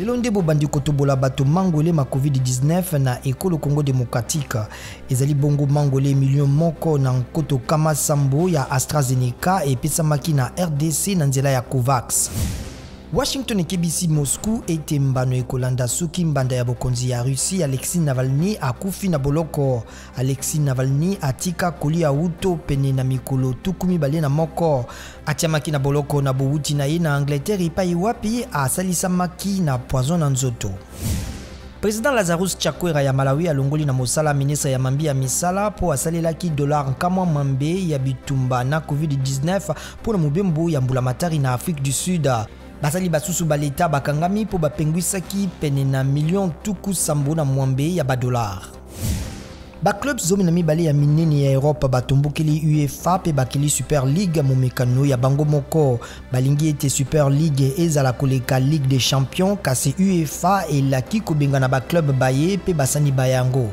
Lelo nde bobandi kotobola bato mangwele ma COVID-19 na ekolo Congo démocratique. Ezali bongo mangwele milio moko na nkoto kama sambo ya AstraZeneca epesamaki na RDC na nzela ya COVAX. Washington ekebisi Moscou ete mbano ekolanda soki mbanda ya bokonzi ya Russie Alexei Navalny akufi na boloko. Alexei Navalny atika kolia wuto pene na mikolo 21. Atiamaki na boloko na bowuti na ye na Angleterre epai wapi asalisamaki na poison na nzoto. President Lazarus Chakwera ya Malawi alongoli na mosala ministre ya mambi ya misala mpo asalelaki dollar nkamwa mwambe ya bitumba na COVID-19 mpo na mobembo ya mbulamatari na Afrique du Sud. Basali basusu ba leta bakangami mpo bapengwisaki pene na milio 76 ya badollar. Ba clubs 12 ya minene ya Europe batombokeli UEFA mpe bakeli Super League momekano ya bango moko. Balingi ete Super League ezala koleka Ligue des Champions, kasi UEFA elaki kobengana ba club baye mpe basani ba yango.